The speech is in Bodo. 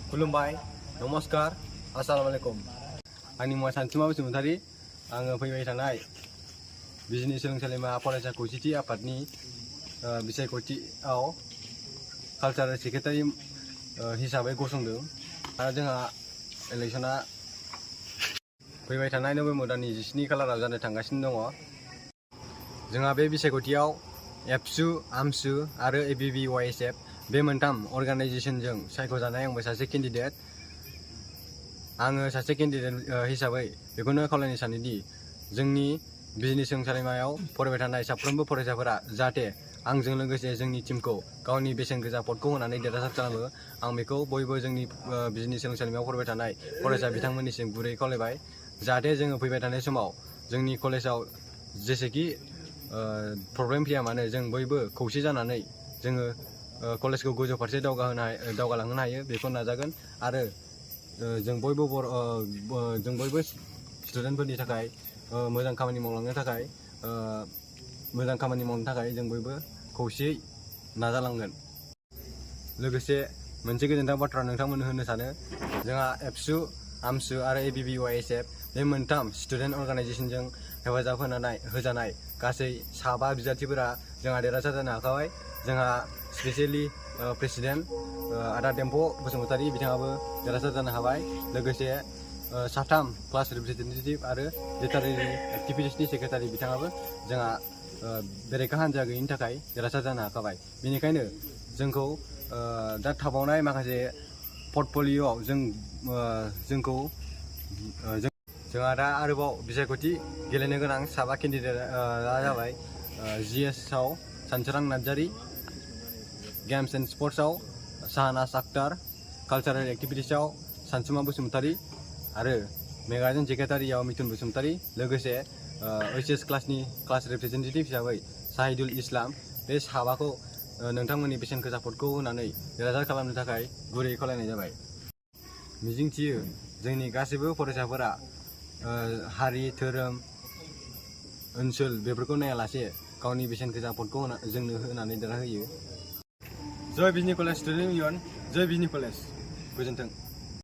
खुलुमबाय, नमस्कार, अस्सलामुआलैकुम। आंनि मुङा सानसुमा बसुमतारी। आङो फैबाय थानाय बिजनि सोलोंसालिमा फरायसा खौसेथि आफादनि बिसायख'थियाव कालचारेल सेक्रेटारि हिसाबै गसंदों। आरो जोंहा इलेक्शना फैबाय थानाय नभेम्बर दाननि 17 खालाराव जानो थांगासिनो दङ। जोंहा बे बिसायख'थियाव एबसु, आमसु आरो ABBYSF बे मोनथाम अर्गानाइजेसनजों सायख'जानाय आंबो सासे केन्डिडेट। आङो सासे केन्डिडेट हिसाबै बेखौनो खावलायनो सानोदि जोंनि बिजनि सोलोंसालिमायाव फरायबाय थानाय साफ्रोमबो फरायसाफोरा जाहाथे आंजों लोगोसे जोंनि टीमखौ गावनि बेसेन गोसा भटखौ होनानै देरहासार खालामो। आं बेखौ बयबो जोंनि बिजनि सोलोंसालिमायाव फरायबाय थानाय फरायसा बिथांमोननिसिम गुरै खावलायबाय। जाहाथे जोङो फैबाय थानाय समाव जोंनि कलेजाव जेसेखि प्रब्लेम फैया मानो जों बयबो खौसे जानानै जोङो कलेजखौ गोजौ फारसे दावगालांनो हायो बेखौ नाजागोन। आरो जों बयबो स्टुडेन्टफोरनि थाखाय मोजां खामानि मावलांनो थाखाय जों बयबो खौसेयै नाजालांगोन। लोगोसे मोनसे गोजोनथाव बाथ्रा नोंथांमोननो होनो सानो, जोंहा एबसु, आमसु आरो ABBYSF बे मोनथाम स्टुडेन्ट अर्गानाइजेसनजों हेफाजाब होजानाय गासै 7 बिजाथिफोरा जोंहा देरहासार जानो हाखाबाय। जोंहा स्पेसियेलि प्रेसिडेन्ट आदा देम्प' बसुमतारी बिथाङाबो देरहासार जानो हाबाय। लोगोसे 3 क्लास रिप्रेजेन्टेटिभ आरो लिटारेरि एक्टिभिटिसनि सेक्रेटारि बिथाङाबो जोंहा बेरेखा हान्जा गैयिनि थाखाय देरहासार जानो हाखाबाय। बेनिखायनो जोंखौ दा थाबावनाय माखासे पर्टफलिय'आव जोंहा दा आरोबाव बिसायख'थि गेलेनो गोनां 7 केन्डिडेटआ जाबाय GS आव Sansorang Narzary, games and स्पर्ट्सआव साहानाज Akhtar, cultural एक्टिभिटिसआव सानसुमा बसुमतारी आरो मेगाजिन सेक्रेटारियाव मिथुन बसुमतारी। लोगोसे HS क्लासनि क्लास रिप्रेजेन्टेटिभ हिसाबै साहिदुल इस्लाम। बे 7खौ नोंथांमोननि बेसेन गोसा भटखौ होनानै देरहासार खालामनो थाखाय गुरै खावलायनाय जाबाय। मिजिंथियो जोंनि गासैबो फरायसाफोरा हारि, धोरोम, ओनसोल बेफोरखौ नायालासे गावनि बेसेन गोसा भटखौ जोंनो होनानै देरहाहोयो। जय बिजनि कलेज स्टुडेन्ट इउनियन, जय बिजनि कलेज। गोजोन्थों।